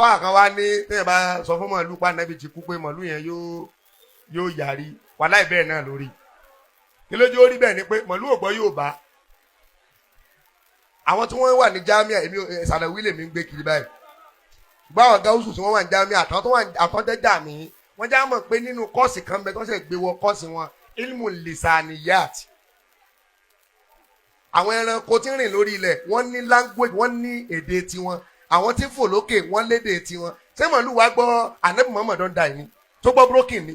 Fáà kan wá ní tẹ́yẹ̀ bá sọ fún màálù pa nẹ́bí ti kú pé màálù yẹn yóò yarí. Wàláì, bẹ́ẹ̀ náà lórí. Kí lójú ó rí bẹ́ẹ̀ ni pé màálù ò gbọ́ yóò bá àwọn tí wọ́n wà ní jámíà. Èmi ìsàlẹ̀ wílé mi ń gbé kiri báyìí, ṣùgbọ́n àwọn gáúsù tí wọ́n wà ní jámíà, àtàwọn tó wà àtọ́jẹ́ jàmí, wọ́n já mọ̀ pé nínú course kan bẹ tó ṣe gbé wọ course wọn, ilmu lisaniyat. Àwọn ẹranko tí ń rìn lórí ilẹ̀, wọ́n ní language, wọ́n ní èdè tiwọn. Àwọn tí ń fò lókè, wọ́n lédè tiwọn. Ṣé màálù wa gbọ́ Anabi Muhammad don die ni? Tó gbọ́ broken ni?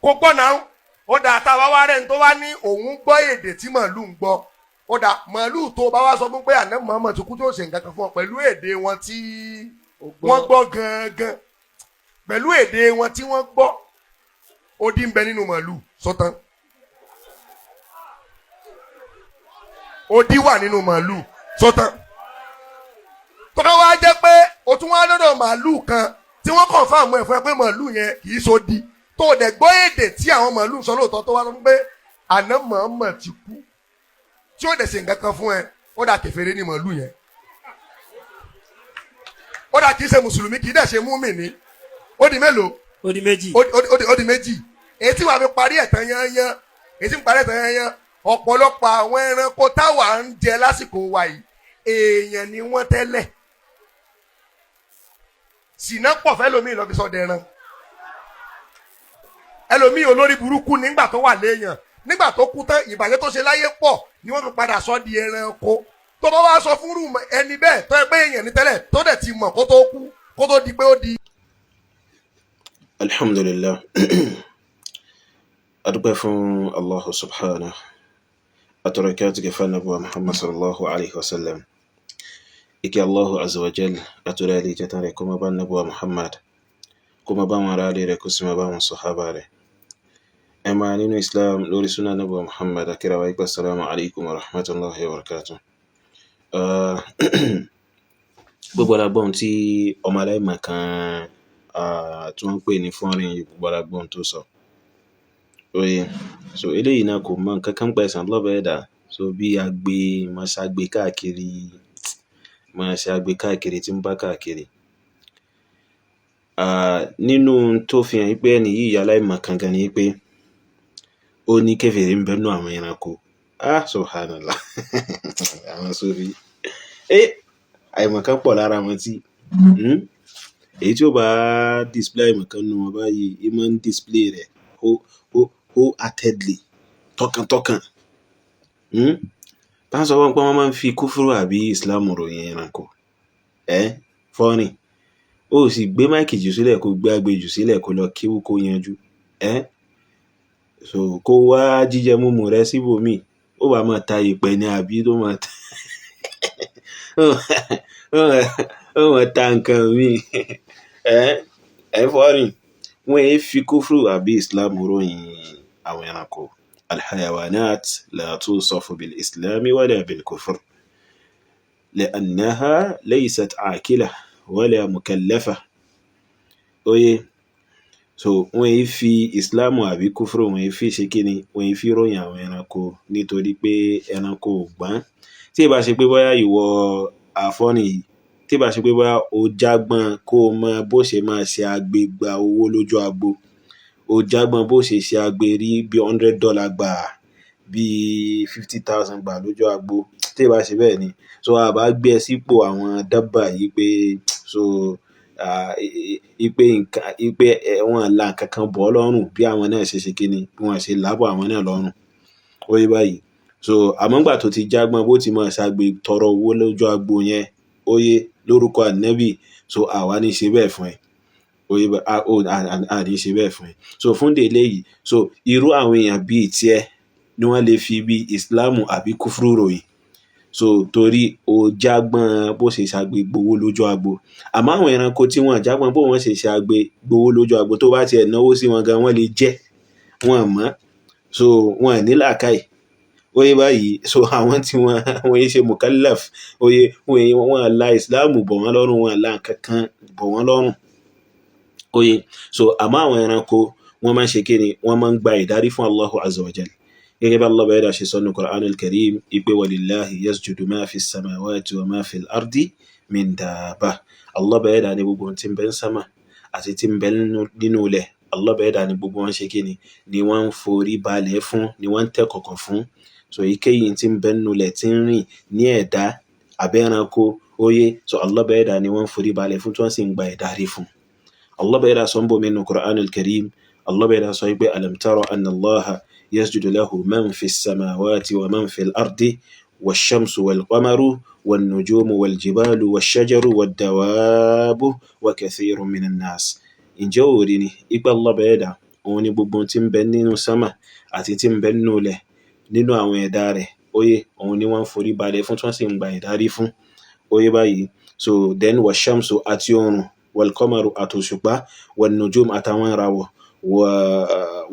Kò gbọ́ náà. Ó dà, tá a wá wá rẹ̀ ń tó wá ní òun gbọ́ èdè tí màálù ń gbọ́. Ó dà, màálù tó bá wá sọ fún pé Anabi Muhammad ti kú, tó ṣe nǹkan kan fún ọ pẹ̀lú èdè wọn tí wọ́n gbọ́ gangan, pẹ̀lú èdè wọn tí wọ́n gbọ́, ó dín bẹ nínú màálù sọ́tàn. Odi wà nínú màálù sọ́tàn. Tọ́ka wá jẹ́ pé o tún wá lọ́dọ̀ màálù kan tí wọ́n confirm ẹ̀ fún ẹ pé màálù yẹn kì í sódi, tó o dẹ̀ gbọ́ èdè tí àwọn màálù sọ lóòótọ́, tó wá lọ pé àná mọ̀ọ́mọ̀ ti kú, tí ó dẹ̀ ṣe nǹkan kan fún ẹ, ó dà, kèfèrí ní màálù yẹn. Ó dà, kì í ṣe mùsùlùmí, kì í dẹ̀ ṣe múmìnì. Ó di mélòó? Ó di méjì. Ó di méjì. Èyí tí wàá fi parí ẹ̀ tán yányán, èyí tí ń parí ẹ̀ tán yányán, ọ̀pọ̀lọpọ̀ àwọn ẹranko táwa ń jẹ lásìkò wa yìí, èèyàn ni wọ́n tẹ́lẹ̀. Sìnà pọ̀ fẹ́ lómi lọ́ọ́ fi sọ dẹran. Ẹlòmíì, olórí burúkú nígbà tó wà léèyàn, nígbà tó kú tán, ìbàjẹ́ tó ṣe láyé pọ̀ ni wọ́n fi padà sọ di ẹranko. Tó bá wá sọ fúnrú ẹni bẹ́ẹ̀ tó yẹ pé èèyàn ní tẹ́lẹ̀, tó dẹ̀ ti mọ̀ kó tó kú, kó tó di pé ó di. Alhamdulillah, adúpẹ́ fún Allahu subhanahu, atọrọ ìkẹ́ àti gẹ̀fà nàbùwà Muhammad sallallahu alaihi wasallam. Ìkẹ́ Allahu azza wa jal àtúrẹ́ ilé ìjẹta rẹ̀ kó má bá nàbùwà Muhammad, kó má bá wọn ará ilé rẹ̀, kó sì má bá wọn sọ̀hábà rẹ̀. Ẹ máa nínú Islam lórí súnà nàbùwà Muhammad akírawa ikú. Assalamu alaikum wa rahmatullahi wa barakatuh. Gbogbo alágbọ́n tí ọmọ aláìmọ̀ kan tí wọ́n ń pè ní fọ́nrin yìí, gbogbo alágbọ́n tó sọ oye. So eléyìí náà kò mọ nǹkan kan pa ẹ̀sán lọ́bẹ̀ ẹ̀dá. So bí agbe máa ṣagbe káàkiri, máa ṣagbe káàkiri tí ń bá káàkiri. Nínú tó fi hàn pé ẹni yìí aláìmọ̀ kan gan ni pé ó ní kèfèrí ń bẹ nínú àwọn ẹranko. Ah, subhanallah, àwọn Sufi, àìmọ̀ kan pọ̀ lára wọn tí èyí tí ó bá display àìmọ̀ kan nínú wọn báyìí, ì máa ń display rẹ̀ wholeheartedly, tọkàntọkàn. Tá ń sọ fún pé wọ́n máa ń fi kúfúrú àbí Islam ròyìn ẹranko ẹ́ fọ́nì. Ó sì gbé mic jù sílẹ̀, kó gbé agbe jù sílẹ̀, kó lọ kíwú, kó yanjú ẹ́. So kó wá jíjẹ múmu rẹ síbòmíì, ó bá máa ta ìpẹ́ ní àbí tó máa ta, ó máa ta nǹkan míì ẹ́ fọ́nì. Wọ́n yé fi kúfúrú àbí Islam ròyìn àwọn ẹranko. Alhayawanat la tusafu bil islami wala bil kufr li'annaha laysat akila wala mukallafa. Oye, so wọ́n yé fi Islam àbí kúfúrú, wọ́n yé fi ṣe kíni, wọ́n yé fi ròyìn àwọn ẹranko, nítorí pé ẹranko ò gbọ́n. Tí ì bá ṣe pé bóyá ìwọ àfọ́nì yìí, tí ì bá ṣe pé bóyá o jágbọ́n kó o mọ bó ṣe máa ṣe agbe gba owó lójú agbo, o jágbọ́n bó ṣe ṣe agbe rí bí $100 gbà, bí 50,000 gbà lójú agbo, tí ì bá ṣe bẹ́ẹ̀ ni, so a bá gbé ẹ sípò àwọn dábà yìí pé so ipe nǹkan ipe wọn la nǹkan kan bọ̀ ọ́ lọ́rùn bí àwọn náà ṣe ṣe kíni, bí wọ́n ṣe lábọ̀ àwọn náà lọ́rùn. Ó yé báyìí. So àmọ́ ńgbà tó ti jágbọ́n bó ti máa ṣagbe tọrọ owó lójú agbo yẹn, ó yé, lórúkọ Ànábì, so àwa ní ṣe bẹ́ẹ̀ fún ẹ. Ó yé, a ní ṣe bẹ́ẹ̀ fún ẹ. So fún dè eléyìí, so irú àwọn èèyàn bíi tiẹ̀ ni wọ́n lè fi bí Ìsìláàmù àbí kúfúrú ròyìn. So torí o jágbọ́n bó ṣe ṣagbe gbowó lójú agbo. Àmọ́ àwọn ẹranko tí wọ́n jágbọ́n bó wọ́n ṣe ṣagbe gbowó lójú agbo, tó bá tiẹ̀ náwó sí wọn gan, wọ́n lè jẹ́ wọn mọ́. So wọn ní làákàyè. Ó yé báyìí. So àwọn tí wọ́n wọ́n yé ṣe mukallaf, ó yé, wọ́n la Ìsìláàmù bọ̀ wọ́n lọ́rùn, wọ́n la nǹkan kan bọ̀ wọ́n lọ́rùn. Ó yé. So àmọ́ àwọn ẹranko, wọ́n máa ń ṣe kíni, wọ́n máa ń gba ìdarí fún Allahu azza wa jal. Gẹ́gẹ́ bí Allah bá ṣe sọ nínú Qur'an al-Karim ipe walillahi yasjudu ma fi samawati wa ma fi al-ardi min dabba. Allah bá ẹ̀dá ní gbogbo ohun tí ń bẹ ń sánmà àti tí ń bẹ nínú ilẹ̀, Allah bá ẹ̀dá ní gbogbo wọn ṣe kíni ni wọ́n ń forí balẹ̀ fún, ni wọ́n ń tẹ́ kọ̀kọ̀ fún. So èyíkéyìí tí ń bẹ nínú ilẹ̀ tí ń rìn ní ẹ̀dá àbẹ́ranko, óyé, so Allah bá ẹ̀dá ni wọ́n ń forí balẹ̀ fún, tí wọ́n sì ń gba ìdarí fún. Allah bá ẹ̀dá sọ ń bò mí nínú Qur'anul Karim, Allah bá ẹ̀dá sọ pé alam tara anna Allaha yasjudu lahu man fi samawati wa man fi al-ardi wash-shamsu wal-qamaru wan-nujumu wal-jibalu wash-shajaru wad-dawabu wa kathirun minan nas. Ǹjẹ́ ò rí ni ipa Allah bá ẹ̀dá òun ni gbogbo tí ń bẹ nínú sánmà àti tí ń bẹ nínú ilẹ̀ nínú àwọn ẹ̀dá rẹ̀, óyé, òun ni wọ́n ń forí balẹ̀ fún, tí wọ́n sì ń gba ìdarí fún, óyé báyìí. So then wash-shamsu àti oòrùn, wal-qamaru àtòṣùpá, wan-nujum àtàwọn ìràwọ̀,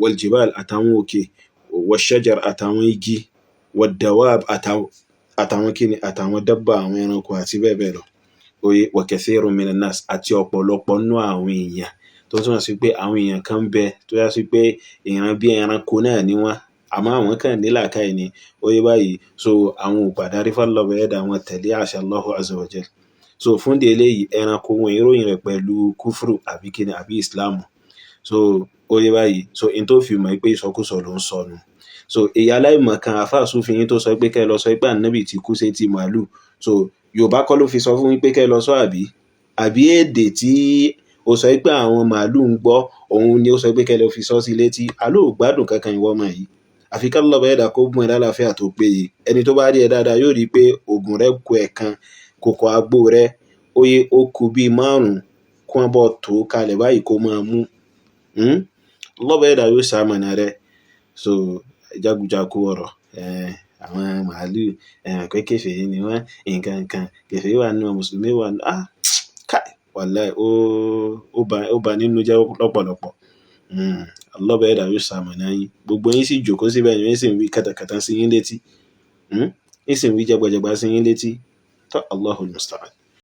wal-jibal àtàwọn òkè, wash-shajar àtàwọn igi, wad-dawab àtàwọn kíni, àtàwọn dábà, àwọn ẹranko àti bẹ́ẹ̀ bẹ́ẹ̀ lọ, óyé, wa kathirun minan nas àti ọ̀pọ̀lọpọ̀ nínú àwọn èèyàn, tó túmọ̀ sí pé àwọn èèyàn kan ń bẹ tó yá sí pé ìran bí ẹranko náà ni wọ́n, àmọ́ àwọn kan ní làákàyè ni, óyé báyìí. So àwọn ò gbàdarí f'Allah bá ẹ̀dá, wọn tẹ̀lé àṣẹ Allahu azza wa jal. So fún ìdí eléyìí, ẹranko wọn ìròyìn rẹ̀ pẹ̀lú kúfúrú àbí kíni àbí ìsìláàmù. So óyé báyìí. So in tó fi mọ̀ pé ìsọkúsọ ló ń sọ nù. So èyí aláìmọ̀ kan àfáà súfì yín tó sọ pé kẹ́ ẹ lọ sọ pé ànábì ti kú sétí màálù. So Yorùbá kọ́ ló fi sọ fún yín pé kẹ́ ẹ lọ sọ, àbí àbí èdè tí ó sọ pé àwọn màálù ń gbọ́ òun ni ó sọ pé kẹ́ ẹ lọ fi sọ sí létí. Àló ò gbádùn kankan ìwọ ọmọ yìí, àfi ká lọ́ba ẹ̀dá kó mú ẹ lálàáfíà tó péye. Ẹni tó bá rí ẹ dáadáa yóò rí i pé oògùn rẹ kù ẹ̀kan, kòkò àgbo rẹ óyé ó kù bíi márùn-ún kí wọ́n bọ́ tó kalẹ̀ báyìí kó máa mú. Lọ́ba ẹ̀dá yóò ṣamọ̀nà rẹ. So jákujáku ọ̀rọ̀, àwọn màálù pé kèfèrí ni wọ́n, nǹkan kan kèfèrí wà nínú, mùsùlùmí wà nínú, ah káì wàláì, ó ba nínú jẹ́ lọ́pọ̀lọpọ̀. Allah bá ẹ̀dá yóò ṣamọ̀nà yín, gbogbo yín sì jókòó síbẹ̀, yín sì ń wí kàtàkàtà sí yín létí, yín sì ń wí jẹgbajẹgba sí yín létí. Tó Allahul musta'an.